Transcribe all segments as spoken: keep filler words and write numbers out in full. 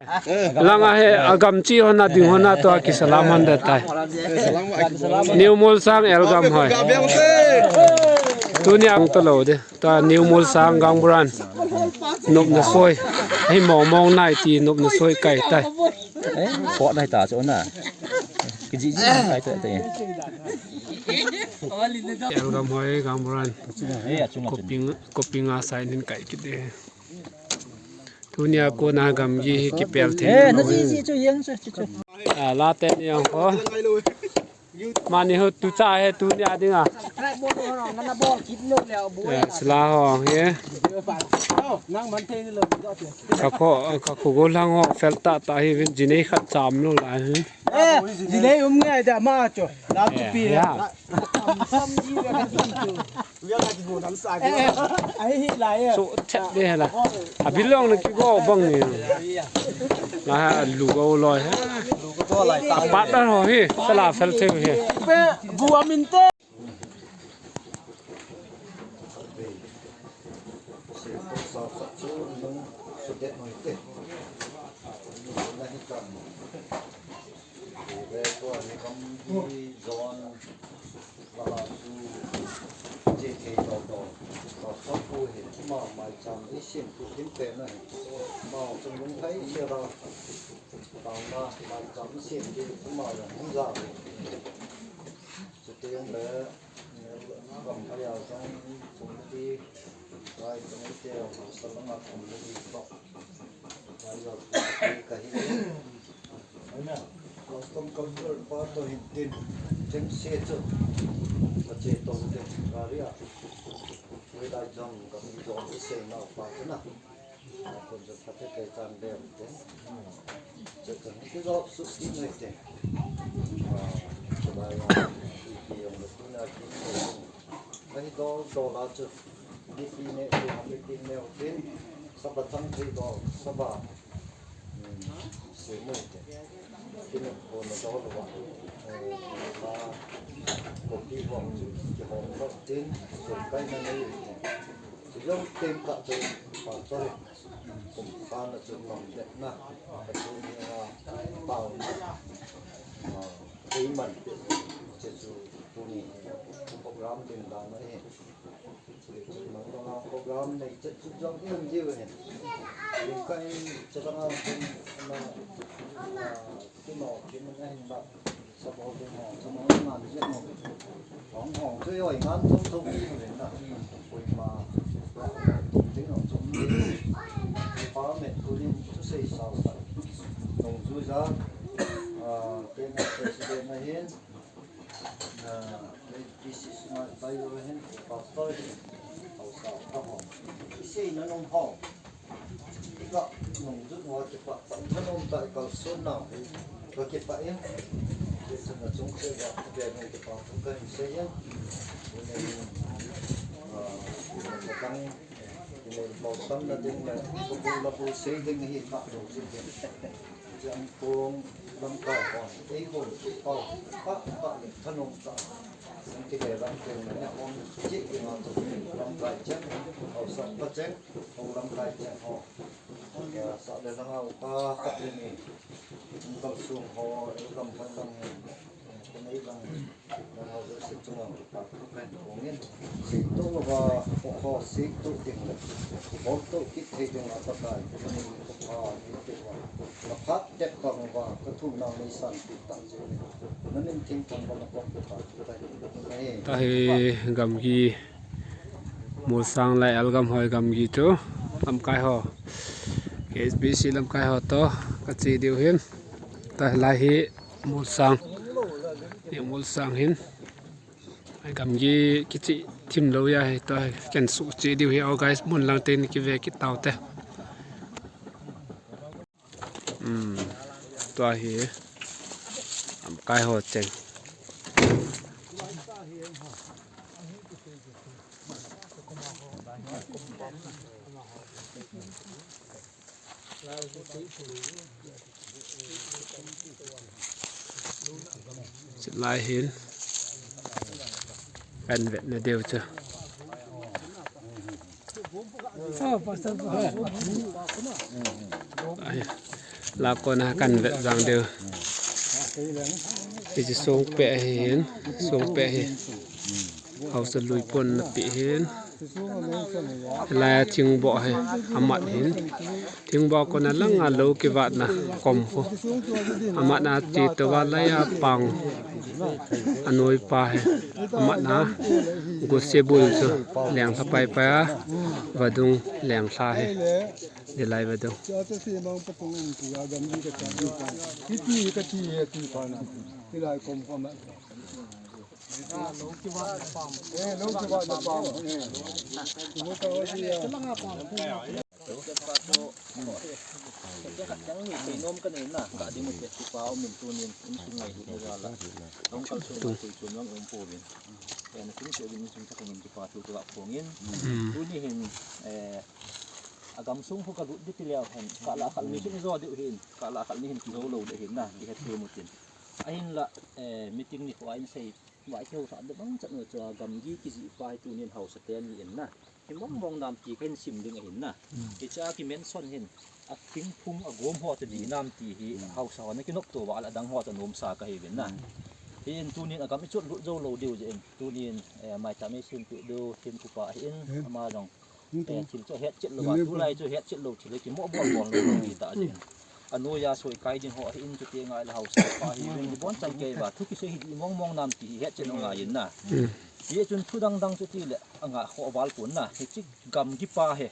Langa hi agam chi hona ding hona tua kisalam hon de tai. New Molsang L Gamhoi. Tunia ang to lo de. Tua New Molsang Gangburan. Nopna soi. Hi mong mong nai ti nopna soi kai tai. Eh, pot nai ta chu na. Ki ji ji kai ta ta. L Gamhoi Gangburan. Koping, koping a sign hin kai kit de. Tunia kona gamgi hi kipel thei. Eh, na ji ji chu yang chu chu. Ah, la te ni ang ho. Mani ho tu cha he tunia dinga. Eh, sila ho he. Ka kho, ka kho golang ho fel ta ta hi vin jinei khat cham lo la hi. Eh, jinei um ngai da ma chu. La tu pi. Ya. Sam ji ve ka ti chu. Ai hi lai e. So chat de la. Abilong na kigo bang ni. Na ha lu go loi he. Apat na ho he. Sala fel thei he. Bu amin te. Ala chu che thei tau tau. Pastor pu hin ama maicham i sim tu hin pe na hin. Ama chungnung thei sia la. Tau na maicham sim ti ama jong hung ja. Chuteng le, kam aya jong chung ti, vai chung ti, sa langa chung ti to. Custom control pa to hin tin, tin se chu. Ka che to te, gari a. Wei lai jong ka mi jong i se nau pa chu na. A kon chu pha te te chan de te. Che chan ki jong su ti nei te. A, chu lai a. Ki jong le tu na ki. Ka hi dol dol a chu. Mipi ne, mipi ne, tin, saba chang thei dol, saba, um, se mo te. Tin, ko na dol wa. Eh, ba, ko pi hong, ki hong lo, tin, so kai na nei. Si jong tem ka chu, pa to. Kum pa na chu nong de na. Ka chu ni na, pau na. Ah, ei man, che chu, tu ni, program din da na he. Program nei chet chu jong i um diu ahi. Ling kai chet anga kum na, na, kino, kino na hin ba. Sabol ding ho, sabol na ni jet mo. Hong hong chu yoi ngan thum thum ni ven na. Koima, tum ding hong thum ni. Pa met ku ding chu sei sao sa. Nong chu ja, ah, kei na president na hin. Na, P C C sunga pai lo hin, pastor hin, hausa, ka hong. I sei na nung hong. I ka nung jut wa kipa, pa, ka nung ta i kalson na, ka kipa in. Jesu na chung che wa, ka be nung kipa, ka hin sei in. Ina hin, ah, ka tang, ina hin bau tam na ding na, ka bu la bu sei ding hi ka nung jut ding. Chang kong lamkai hon, ei hon, pau, pa, pa, le, thanom ta. Sing ti le lam keng le, hon, chi, ki ma tu, lamkai cheng, hausa pa cheng, hon lamkai cheng ho. Ya, sa le lang au ka, ka le ni. Ung kal sung ho, lam pa lang ni. Ko nei lang. Tahi gamgi Molsang lai L Gamhoi gamgi chu lamkai ho, K H B C lamkai ho to kache diu hin. Tahi lai hi Molsang, hi Molsang hin. Ai gamgi kiche thim lou ahi, tua hi ken suhche diu hi, o guys, mun lang teni kive kit taute. Hmm, tua hi lamkai ho cheng. Chulai hin kan vetna diu chu. Ai, La kona kan vet jang diu. Hiche songpeh ahin, songpeh hi. Haosa lui pon na pe hin. Lai a thingboh hi, amat hin. Thingboh kona langa lou kivatna kom khu. Amatna ti toh va lai a pang. Anoi pa hi. Amatna. Gose bul chu. Lengtha pai pai a. Vadung lengtha hi. Nilai vadung. Hmm. Tuni hin, eh, agamsung khu kalut ding tileu hen, kah lah kah ni chu ijo diu hin, kah lah kah ni hin kijo lou ding hin na, kihet thei mu tin. Ahinla, eh, meeting nikho a insei, va kihousah ding bang chan u chu agamgi kijih pa hi tunin haosa teni in na. Hi mong mong nam ti kahin sim ding ahin na. Hiche a kimention hin, athingphung agom ho chu dih nam ti hi haosa ho na kinopto uva, adang ho chu nomsa kahiuvin na. Hin tunin agam ichot lut jou lou diu jeh in, tunin, eh, maicham eisim peh diu, thempu pa ahin, ama jong Eh, thil chu hetchet lou a, tulai chu hetchet lou thil hi kimo bol bol lou hi ta jeh in. Anoiya soikai ding ho ahin, chuti ngai le haosa pa hi, ven hi bon chan kei uva, thu kisei hi dih mong mong nam ti hi hetchet lou ngai in na. Hichun thu dang dang chu tile, anga kho val pon na. Hiche gamgi pa hi.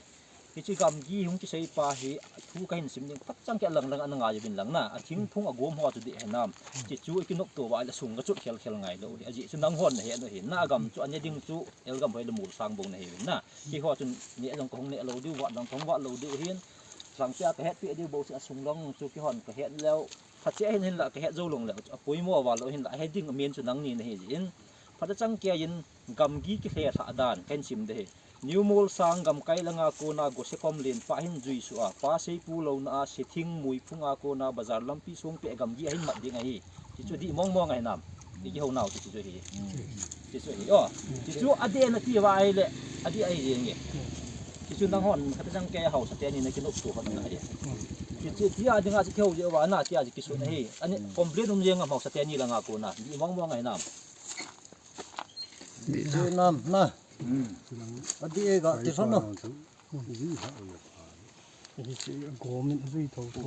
Hiche gamgi hung kisei pa hi, thu kahin sim ding, phat chang kei lang lang ana ngai uvin lang na. Athingphung agom ho chu dih hinam. Hichu ikinopto uva le sung kachot khel khel ngai lou hi. Ajeh chu nanghon nahet u hin na, agam chu ane ding chu, Elgam hoi le Molsang bou nahiuvin na. Keiho chun neh jong kahung neh lou diu, vat jong kahung vat lou diu hin. Lhangpia kahetpeh diu bou chu asung lang chu keihon kahet leu. Phatseh hin hinla kahet jou lou leu. Apoimo val lou hinla, ahe ding amen chu nangni nahi jeh in. Phat chang kei in gamgi kilhelhah dan kahin sim ding ahi. New Molsang gamkai langa kona Gose kom lenpa hin juisuh a, pa seipu louna a, Sething Moiphung a kona bazar lampi songpeh gamgi ahin mat ding ahi. Hichu dih mong mong ahinam. Ikihou nau chu, chu hi. Chu hi. Oh, chu adih nati uva ahile, adih ahi jenge. Chu nanghon khat chang kei haosa teni nakinopto khat na hi. Chu tia dinga chu kihou jeh uva na, tia chu kisun ahi. Ani complain um jeng a haosa teni langa kona. Dih mong mong ahinam. Dih nam na. Adih e ga ti san no. Hiche agom in ajui tho tho.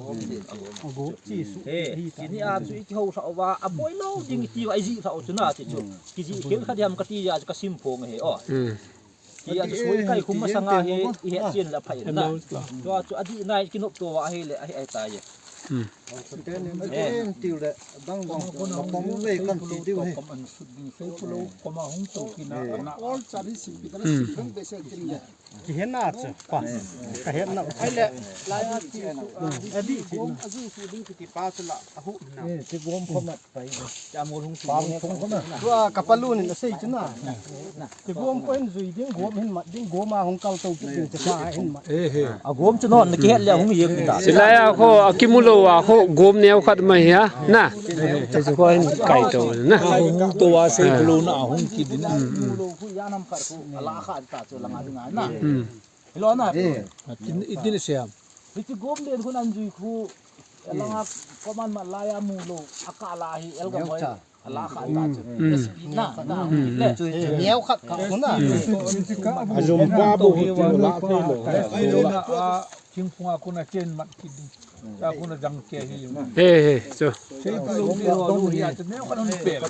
Agom chi su. He, hi ta. Chuni a chu ikihousah uva, aboi lou ding iti uva ijih lhah u chu na ti chu. Kijih khel kha diam kati a chu kasim phong ahi o. Tia chu soikai khum masanga hi ihet chen la pha in na. Tua chu adih nai kinopto uva ahile ahi ahitai. Tia chu adih nai kinopto uva ahile ahi ahitai. Kihetna chu pa. Kahetna. Ahile, lai a ti chu, adih chu. Gom ajui su ding kiti pa chu la, ahu na. Eh, ti gom khomat pai. Cha mol hung su. Pang phung khomat. Tua kapalun in asei chu na. Ti gom ko hin jui ding, gom hin mat ding, gom a hung kal to ding, ti pa hin mat. Eh, he. Agom chu non, nakihet le hung yek ta. Hilai a kho, akimu lou a kho, gom neo khat mai hia, na. Ti chu ko hin kai to, na. Ahung to a sei kulu na, ahung kidin. Mu lou khu, ya nam khat khu, ala khat ta chu langa ding a na. Hmm. Hello na. Eh. Itin, itin siam. Hiti gom den khu nan jui khu, langa koman ma la ya mu lou, aka la hi, el ga moi. Ala khat ta chu. Hmm. S P na, na. Hmm. Le. Neo khat ka khu na. Ajum pa bu hi ti la thei lou. Ai, na, a, thingphung a khu na chen mat kidin. Cha khu na jang ke hi. He, he, chu. Sei pu lo ti lo lo hi a, chu neo khat hon pe la.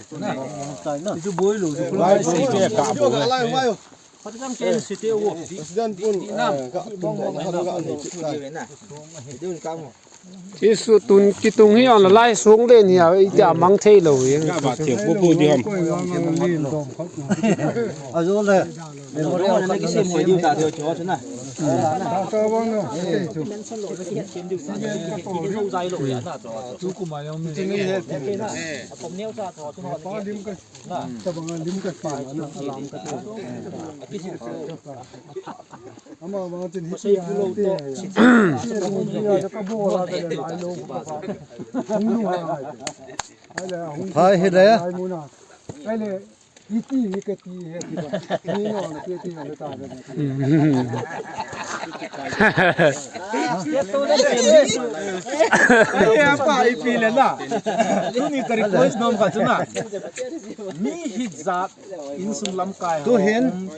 Chu boi lo, chu boi lo. Lai sei ke ka bo. Lai, lai. Phat jang ke si te wo. President pun, eh, ka pun ka ka ni chu kai. Dun ka mo. Ti su tun kitung hi on lai sung le ni a, iti a mang thei lo hi. Ka ba ti bu bu di ham. A zo le. Memorial na ki sem hoi diu ta thei chu chu na. Hai hi le. Iti ni ka ti he ti ba. Ni no na ti ti na ta ba. Hmm. Ei, apa ipi le na. Tuni ka request nom ka chu na. Mi hijat insung lamkai. Tu hin.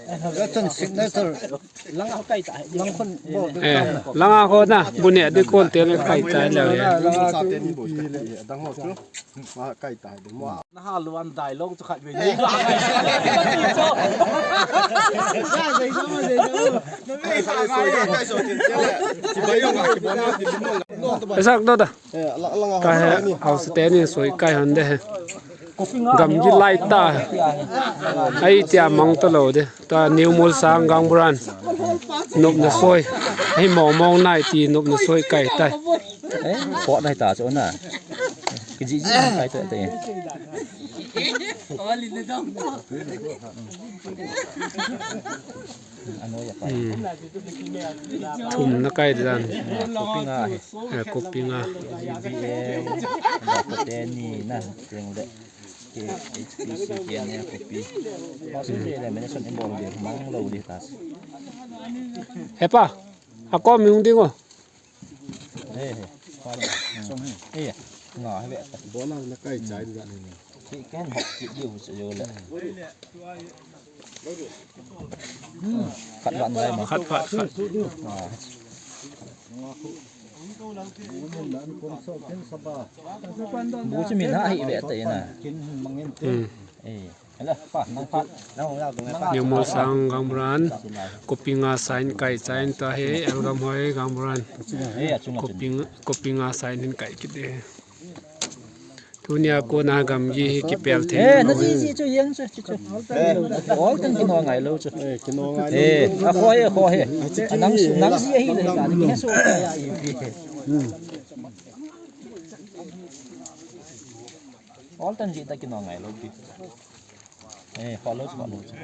Ka chun signature. Lang khon bol. Eh, langa khon na, bu ne de kon te le kai chai le. Langa khon na, kai chai de mo. Na ha luan dai long chu khat ve ni. Esak do da. Ka he, hausa te ni soi kai hon de he. Gamgi lai ta. Ai tia mang ta lo de. Ta New Molsang Gangburan. Nopna soi. Ai mong mong nai ti nopna soi kai tai. Eh, pot nai ta chu na. Ki ji ji kai ta te. Ano ya pa. Hmm. Thum na kai dan. Kopi nga he. Eh, kopi nga. G B M, ba ko te ni na, teng le. K H P C K ni kopi. Ba su le le, mene son imbol de, mang lo de tas. Hepa, ako mi hung ding o. He, he. He, nga, he, be. Bola na kai chai da ni. Ki ken hok ki diu se yo le. Khat vat ngai ma. Khat vat, khat. Ah. Bu chu min ha hi ve te na. Hmm. Eh. Hello, pa, nang pa. Nang hung lau tung pa. New Molsang Gangburan, kopi nga sign kai sign ta he, Elgam hoi Gangburan. Eh, achung, achung. Kopi nga, kopi nga sign hin kai kit de. Tunia kona gamgi hi kipel thei. Eh, na ji ji chu yang chu, chu, chu. Ol tang kino ngai lo chu. Eh, kino ngai lo. Eh, a kho he, a kho he. Nang, nang ji hi le ka ni so ya i pi. Hmm. Ol tang ji ta kino ngai lo pi. Eh, follow chu, follow chu.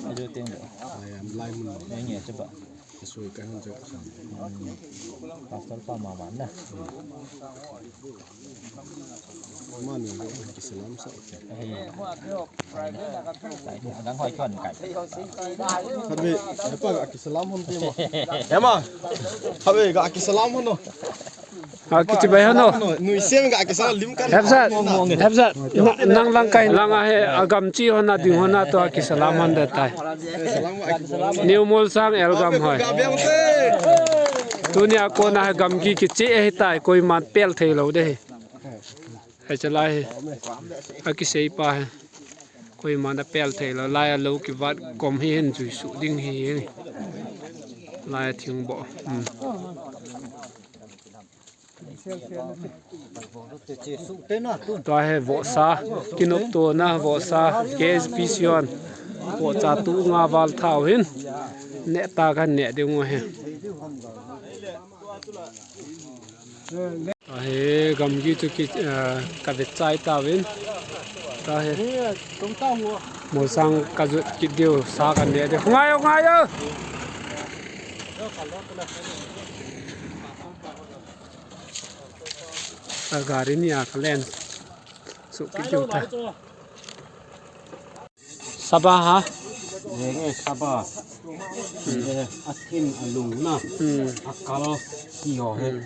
Ajo teng. Ai, am lai mun. Nge, nge, chu ba. Sui ka han jok san. Pastor pa mama na. Mani kisalam sa. Dang hoi kon kai. Khatvei, hepa ga kisalam hon ti mo. Ema. Khatvei ga kisalam hon no. Ha, kichi bai hon no. Nui sem ga kisalam lim kan. Hepsat. Hepsat. Na, nang lang kai. Lang a he, agam chi hon na ding hon na to kisalam hon de tai. New Molsang Elgam hoi. Tunia kona he gamgi kiche he tai, koiman pel thei lo de he. He chalai he. Akisei pa he. Koiman apel thei lo, lai a lo kivat kom hi hin jui su ding hi he. Lai a thing bo. Hmm. Tua hi vohsa, kinoptona vohsa, K H P C hon vohsa tu nga val thau hin. Neh ta kan neh ding u hi. Tua hi gamgi chu ki, eh, ka vet chai tauvin. Tua hi. Molsang ka jot kit diu, sa kan neh diu. Ngai o, ngai o. A gari ni a ka len. Su ki ju ta. Saba ha? Ye nge saba. Hmm. Ye a thin a lung na. Hmm. A kal ti ho he. Hmm.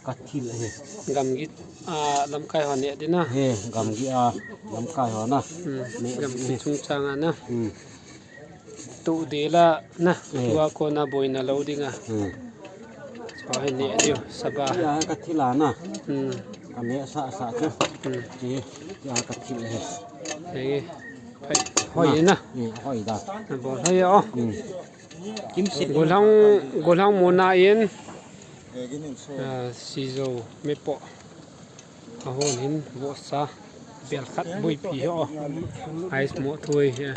Ka thil he. Gamgi a lamkai ho ne di na. He, gamgi a lamkai ho na. Hmm. Ne gamgi he. Chungchang a na. Hmm. Tu de la na, eh. Tua kona boina lo ding a. Hmm. Tua hi ne diu, saba. Ya ka thil a na. Hmm. Ka ne sa sa chu. Hmm. Ti, ya ka thil he. He. Hoi na. Eh, hoi da. Na bol hoi o. Hmm. Gollhang, Gollhang muna in. Ah, Sizo mepo. Ahon hin vohsa bel khat buipi ho. Ice mo thui hi.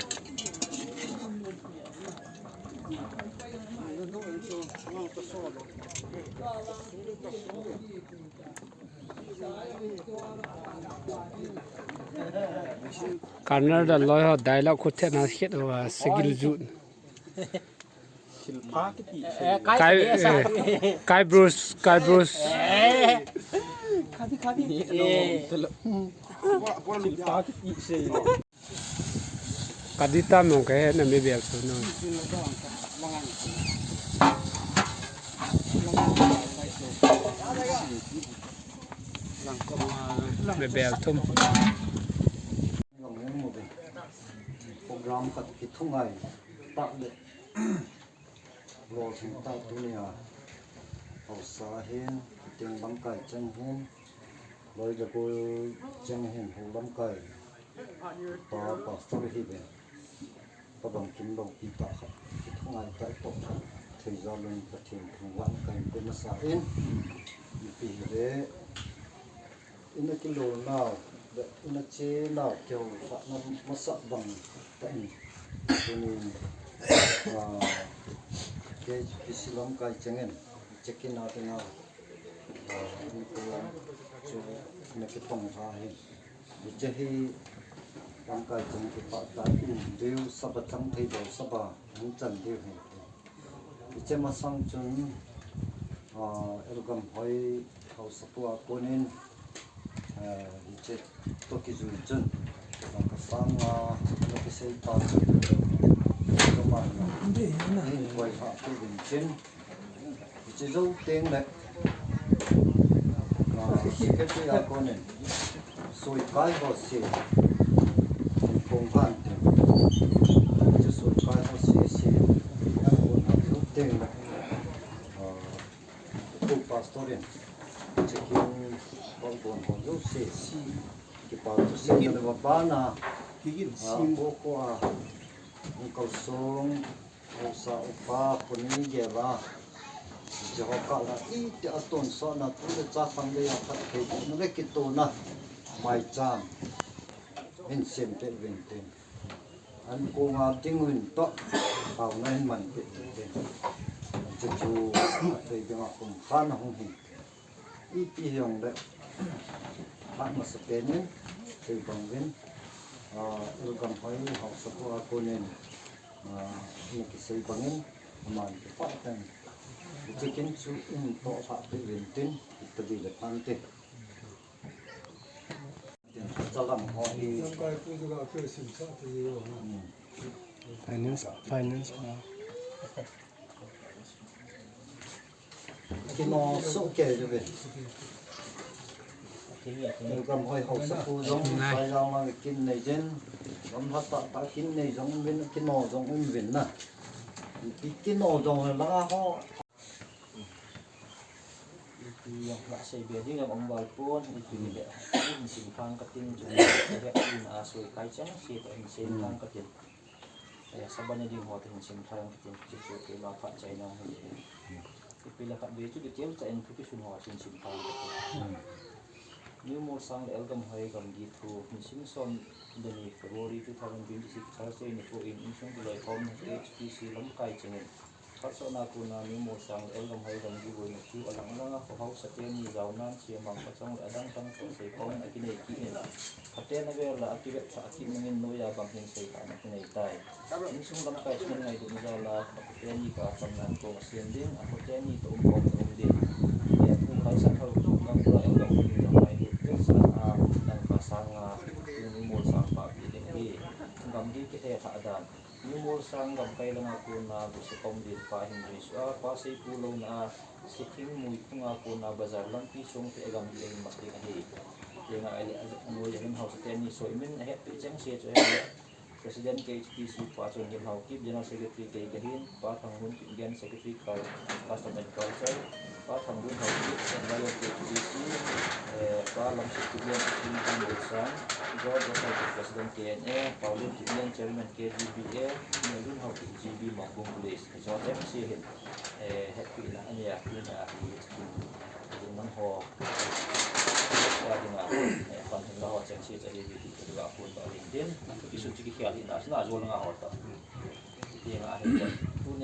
Corner da loi ho dialogue khu thena khet ho, ah, segil jut. Kai, eh, Kai Bruce, Kai Bruce. Kadita mong kahe na mi bel so no. Mi bel thum. Program khat kithungai tak le. Lolhing tah tunia, haosa hin, Pathen lamkai cheng hin, loi le gol cheng hin, hou lamkai pa pastor hi ve. Ka bang kim loupi tah khat, kithungai tah toh, thei jal un Pathen thangvahna kahin pe masa in, ipi hi ve. Ina kilolnau, le ina chenau, kihoukhahna masat bang tah in. Tunin, ah, K H P C lamkai chengin, check-in a dinga, ah, in ko chu ina kitong tha hi. Hiche hi lamkai cheng kipah tah in, diu saba chang thei lou saba, hung chan diu hi. Hiche masang chun, ah, Elgamhoi haosapu a konin, eh, hiche toh kijui chun, ka sanga, ka kisei pa, ka man, in koi ha tu din chin, hiche jou teng le, ah, secretary a konin, Soikai ho se, kong han teng. Chu soikai ho se se, kong han teng. Ah, pu pastor in, check-in, kong bon ho jo se. Kipa tu se na le ba na. Kigin ah, sim. Ko ko a, kong song. Haosa upa, puni gela. Jehovah la iti a tonsot na tu le cha khang le ya khat thei na le kitona. Maicham. Hin sem pe vin tin. An ko nga ting vin to. Kau na hin man pe vin tin. Chu chu, a thei ding a kum khan hung hin. Ipi hijongle, phat masapen in, sei bang uvin, ah, Elgamhoi haosapu a konin, ah, ina kisei bangin, aman kipah tah in. Hiche kin chu in toh phat peh uvin tin, itabi le phante. Chalam ho hi. Hmm. Finance, finance, ah. Kino soh kei diu ve. Elgamhoi haosapu jong, Saijang lang kin nei jin, gamla tah tah kin nei jong uvin, kino jong um uvin na. Ki-, kino jong langa ho. Ipi jong la sei be ding jong um val pon, ipi le. Hin sim thang katin, chu le, in a soikai cheng se ta hin sim thang katin. Eh, Sabbath ni ding ho te hin sim thang katin, chu chu keima phat chaina hi. Ipi le khat ve chu detail cha in thu kisun ho chu hin sim thang katin. New Molsang le Elgamhoi gamgi thu, nisim som le ni February two thousand twenty-six, Thursday nikho in insung kiloi khom H P C lamkai chengin. Phatchomna kona New Molsang le Elgamhoi gamgi boina thu alang langa kho haosa teni jaonan, semang pachang le adang dang toh seikhomna akinei kit in. Phaten avel a akivetphah kit nungin noiya bang hin seithahna akinei tai. Insung lamkai chengin ngailutna jal a, akho teni kah a chamna ankong asem ding, akho teni toh umkhomna um ding. Apu Khaisat Hau, Gambura Elgamhoi in jong ngailut vetsahna a, dangka sanga, New Molsang pahpi ding ahi. Gamgi kithethah dan. New Molsang gamkai langa kona, Gusekom Lenpa ahin juisuh a, Pa Seipu louna a, Sithing Muithung a kona, bazar lampi songteh a gamgi ahin mat ding ahi. Tenga ahile, anoi a hin haosa teni soimin ahetpeh chengse chu ahile, President K H P C Pa Chonhil Haokip, General Secretary kei kahin, Pa Thangmun Kipgen, Secretary Ka-, Custom and Culture, Pa Thangdun Haokip, Advisor K H P C, eh, Pa Lamsit Kipgen, Acting General Sang, George Haokip, President K N A, Paulin Kipgen, Chairman K G B A, Neldun Haokip, G B Mangbung Police. Hiche ho chengse hin, eh, hetpehna anei a, tin a, tin nangho, tua dinga, eh, pan hin la ho chengse chu ahi, ti, ti, ti, la phone to ahi, tin, kisun chu kikhel hina, sina jol nga ho to. Ti nga ahi, tuni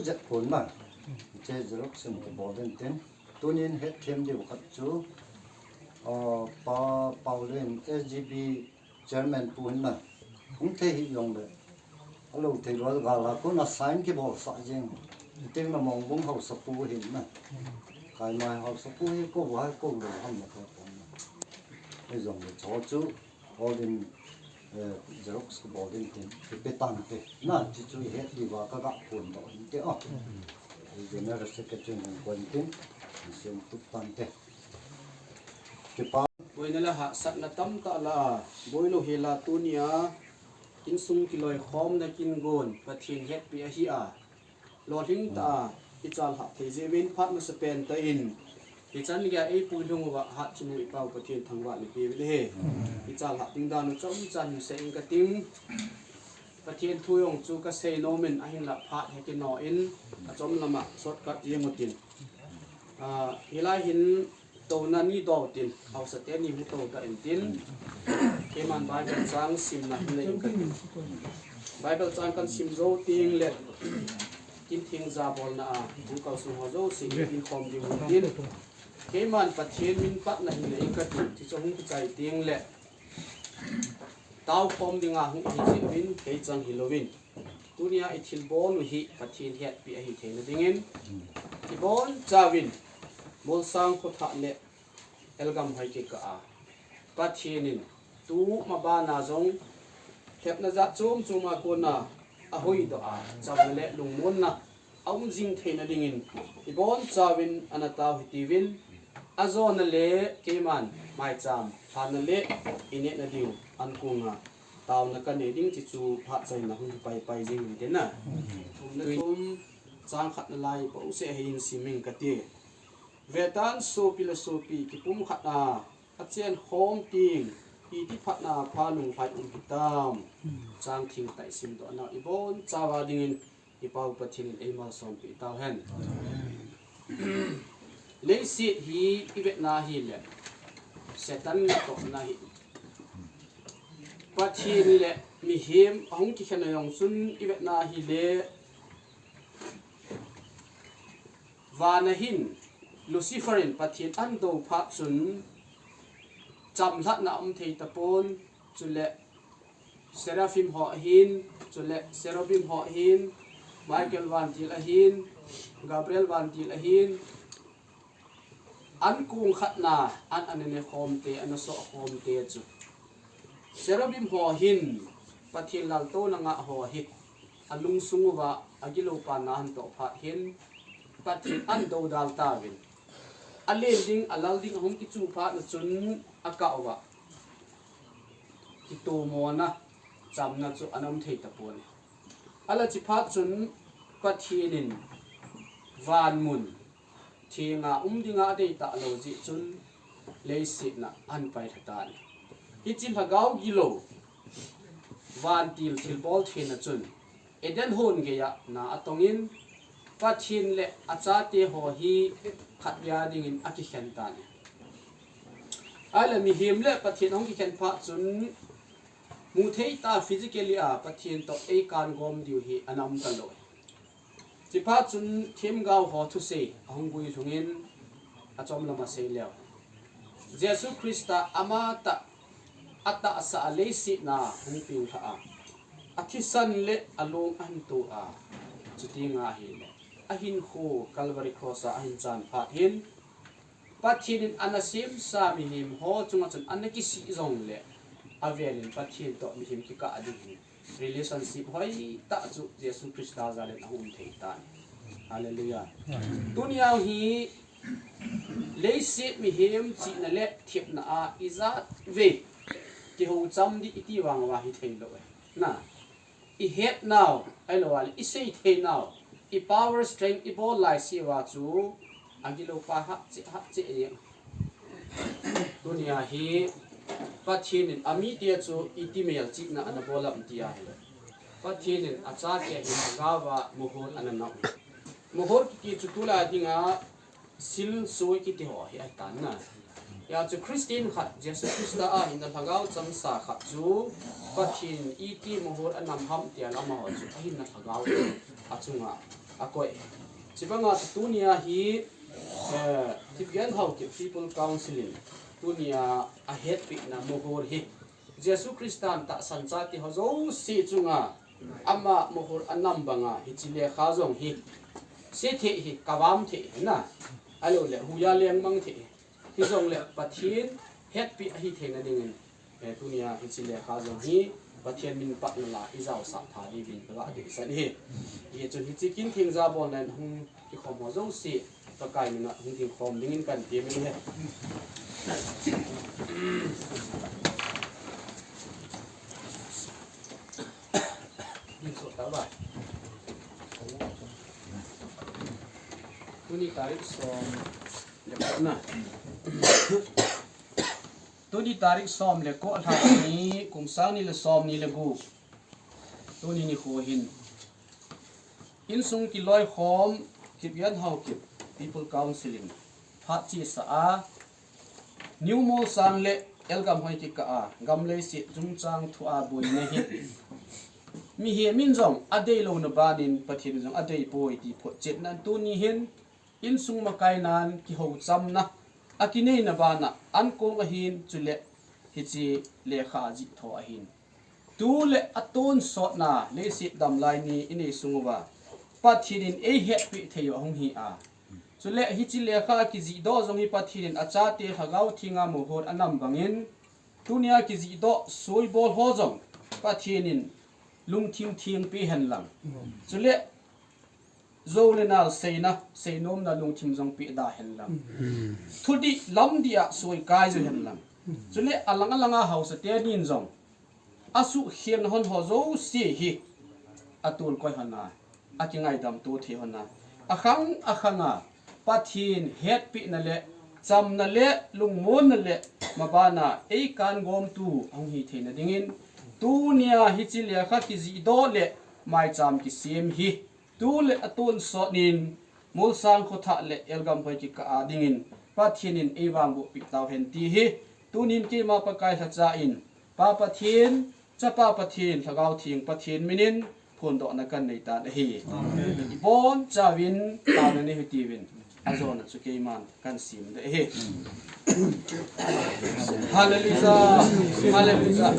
jet pon na. Che Xerox in kibol den tin. Tunin hetthem diu khat chu, ah, Pa Paulin S G B chairman pu hin na. Hung thei hi jong le. Alo thei lo gal a kona sign kibol sah jeng. Teng na Mongbung Haosapu hin na. Kaimai Haosapu hi ko va ko lo ham na ka pon na. Hi jong le cho chu. Bol din, eh, Xerox kibol din tin, kipe tante. Na, chuchu ihet diuva kaga phondoh hinte, oh. General Secretary in hung kon tin, isem tup tante. Kipa. Boina le hahsatna tamtah la, boilou hela tunia, insung kiloikhomna kin gon, Pathen hetpi ahi a. Lolhing tah a, ichalhah thei jeh uvin phat masapen tah in, Ichan geiya eipui lhung uva hatchungnung i Pau Pathen thangvahna pe uvin ahi. Ichan hat ding dan u chomcha hin sei inge kating. Pathen thu jong chu kasei nom in ahinlah phat hi kino in achom lama shortcut jeng utin. Ah, hilai hin touna ni dou tin, haosa teni hung tou ta intin. Keiman Bible chang simna hin nei inge kating. Bible chang kasim jou teng le, kin theng jabolna a hung kalsong ho jouse kin khom diu hintin. Keiman Pathen min patna hin nei inge kating, chuchu hung kichai teng le, tao khom dinga hung ihi jeh uvin, kei chang hilouvin. Tunia i thilbol u hi Pathen hetpi ahi theina dingin, ibonchauvin Molsang Khothah le Elgam Hoikikah a Pathen in tuma bana jong lhepna jat chom chom a kona ahoidoh a, chamna le lungmonna aum jing theina dingin, ibonchauvin ana tao hitiuvin, ajona le keiman maicham lhanna le inehna diu ankunga taona kanei ding ti chu phat chaina hung hi paipai jing inte na. Thumna thum, chang khatna lai bouseh hi hin sim inge kati. Vetan sopi le sopi kipumkhat a, achen khom teng, iti phatna pha lunglhai um hitam. Chang thengtah i simdoh nau ibonchauva dingin i Pau Pathen in eimalsompeh tauhen. Leiset hi i vetna hile, Satan natohna ahi. Pathen le mihem ahung kikhen a jong chun i vetna hile, vana hin Lucifer in Pathen ahin dou phat chun chamlhatna aum thei tapon, chule Seraphim ho ahin, chule Cherubim ho ahin, Michael vantil ahin, Gabriel vantil ahin, ankong khatna an, ana ne khom te, ana soh khom te chu. Cherubim ho hin Pathen laltouna ngah ho hi alungsung uva agilou pa na ahin toh phat hin Pathen ahin doudal tauvin, alen ding, alal ding ahung kichu phat na chun akah uva kitomona chamna chu ana um thei tapon. Ahinla chuphat chun Pathen in van mun thenga um dinga adeitah lou jeh chun leiset na ahin pailha tan. Hiche lhagao gilou vantil thilbol thena chun Eden hon geiya na atongin, Pathen le achate ho hi khatvei dingin akikhen tan. Ahinla mihem le Pathen ahung kikhen phat chun muthei tah physically a Pathen toh eikan gom diu hi ana um talou. Chuphat chun themgao ho thusei ahung guilhungin achom lama sei leu, Jesu Christa amatah atahsa a leiset na hung peng lhah a, athisan le along ahin to a, chuti nga hile ahinkho Calvary Cross a ahin chan phat hin, Pathen in ana semsa mihem ho chunga chun ana kisih jongle, avel in Pathen toh mihem kikah ding hi relationship hoitah chu Jesu Christa jal in ahung um thei tan. Hallelujah. Tunia hi leiset mihem chihna le thepna a ijat vei kihou cham ding iti vang uva hithei lou e. Na, ihet nau, ahilou le isei thei nau, i power strength ibol laise uva chu agilou pa hatcheh, hatcheh e. Tunia hi Pathen in amite chu iti melchihna ana bol ham ti ahile, Pathen in achate hi lhagao a mohor ana nam. Mohor kiti chu tulai dinga silsoi kiti ho hi ahitan na. Hijeh chun Christian khat, Jesu Christa a hinna lhagao chamsa khat chu Pathen in iti mohor anam ham tia amaho chu ahinna lhagao achunga akoi. Chubanga tunia hi, eh, Thipgen Haokip People Council in tunia ahetpehna mohor hi Jesu Christan tahsan chate ho jouse chunga ama mohor anam banga hiche lekha jong hi se thei hi, kavam thei hi na, ahilou le huiya lengmang thei hi, hijongle Pathen hetpi ahi theina dingin, eh, tunia hiche lekha jong hi Pathen min patna la ijaosah tha diuvin kaga deisah e. Hijeh chun hiche kin theng jabolna in hung kikhom ho jouse Pakai mina hung ding khom dingin kahin temin ahi. Ding soh tauva. Tuni tarik som le khat Na. Tuni tarik som le ko lha ni, kum sang ni le som ni le gup. Tuni nikho hin. Insung kiloikhom, Kipian Haokip, People Council in phat chesa a, New Molsang le Elgam hoi kikah a, gam leiset chungchang thu a boina hi. Mihem in jong adei louna banin Pathen in jong adei poi ti photchetna tuni hin, insung makai nan kihouchamna, akineina bana ankong ahin, chule hiche lekha ajih tho ahin. Tu le atonsotna leiset damlai ni inei sung uva Pathen in eihetpeh thei u ahung hi a. Chule hiche lekha kijihdoh jong hi Pathen in achate Lhagao Thenga mohor anam bangin, tunia kijihdoh suibol ho jong Pathen in lungthim theng peh hen lang. Chule jou le nal seina, seinomna lungthim jong peh da hen lang. Thudih lamdih a soikai jou hen lang. Chule alang alanga haosa tenin jong asuhkhelna hon ho jouse hi atolkoi hon a, akingaidam to thei hon a, akhang akhang a Pathen hetpehna le chamna le lungmonna le mabana eikangomtu ahung hi theina dingin, tunia hiche lekha kijihdoh le maicham kisem hi tu le atonsot nin Molsang khothah le Elgam hoi kikah a dingin Pathen in eivangboh peh tau hen ti hi tunin keima Pakai lhacha in, Pa Pathen, Chapa Pathen, Lhagao Theng Pathen minin phondohna kanei tan ahi. Amen. Ibonchauvin taona nei hitin, ajona chu keiman kasim ding ahi. Hallelujah. Hallelujah.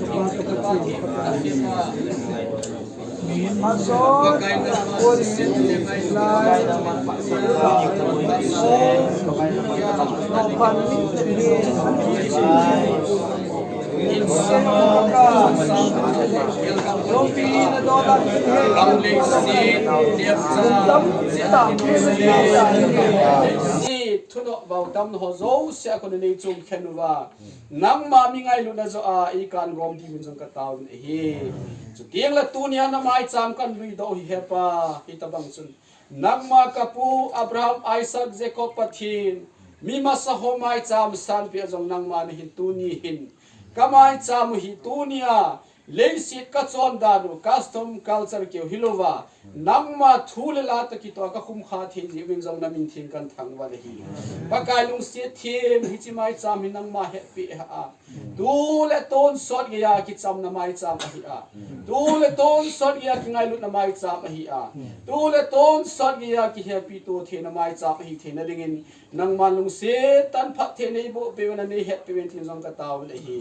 Thudoh vau tamna ho jouse a kon nei chungkhen uva. Nangma mi ngailutna joh a eikangom diuvin jong kataovin ahi. Chuteng le tunia na maicham kanlui doh hi hepa, hitabang chun. Nangma kapu Abraham, Isaac, Jacob Pathen, mi masa ho maicham sanpeh a jong nangma nahin tuni hin. Kamaicham u hi tunia, leiset kachon dan u, custom culture keu hilouva, nangma thu le la toh kitoh a kakhum kha thei jeh uvin jong namin theng kathangvah ahi. Pakai lungset them, hiche maicham hi nangma hetpeh a. Tu le tonsot geiya kichamna maicham ahi a. Tu le tonsot geiya kingailutna maicham ahi a. Tu le tonsot geiya kihepi to theina maicham ahi theina dingin nangman lungset tah in phatthei neiboh peh uvin, neihetpeh uvin tin jong kataovin ahi.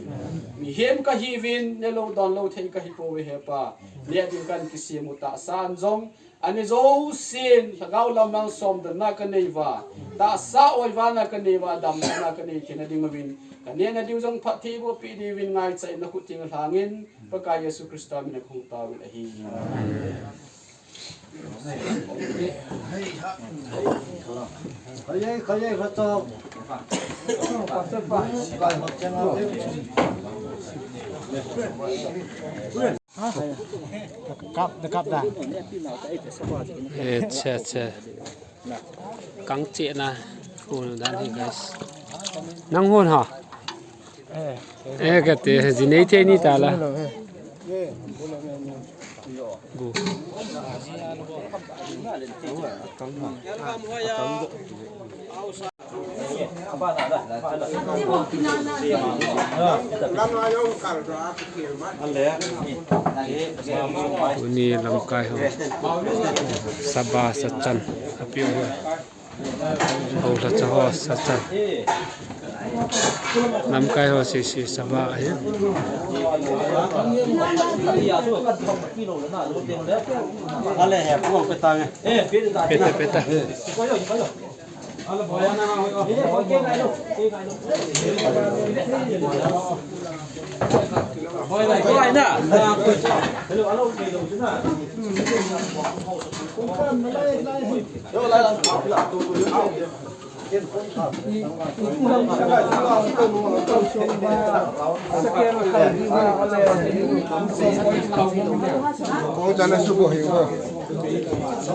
Mihem kahiuvin, nelou donlou thei kahipouve hepa. Neh ding kahin kisem u tahsa in jong Ani jousen, lhagao lamang somdohna kanei uva, tahsa oivana kanei uva, damlouna kanei theina ding uvin, kanehna diu jong phatthei boh peh diuvin ngaicha in nakhut teng lhangin, Pakai Jesu Christa mina kahung taovin ahi. Kap, kap da. Acha, acha. Kang che na. Hon dan hi, guys. Nang hon ha. Eh, kati, jinei thei ni tala. Gu. Tuni lamkai ho. Saba sachan. Apiu ho. Ho lhacha ho sachan. Lamkai ho sisi saba ahi. Ale he, pu pe tang e. Peta, peta.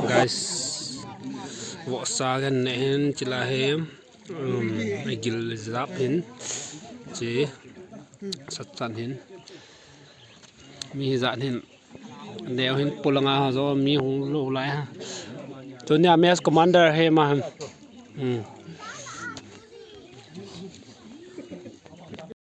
Guys, vohsa kan ne hin chila he. Um, gil jap hin. Chi. Sat chan hin. Mi jat hin. Neo hin pulanga ho jo mi hung lo lai ha. Tunia mess commander he ma. Hmm.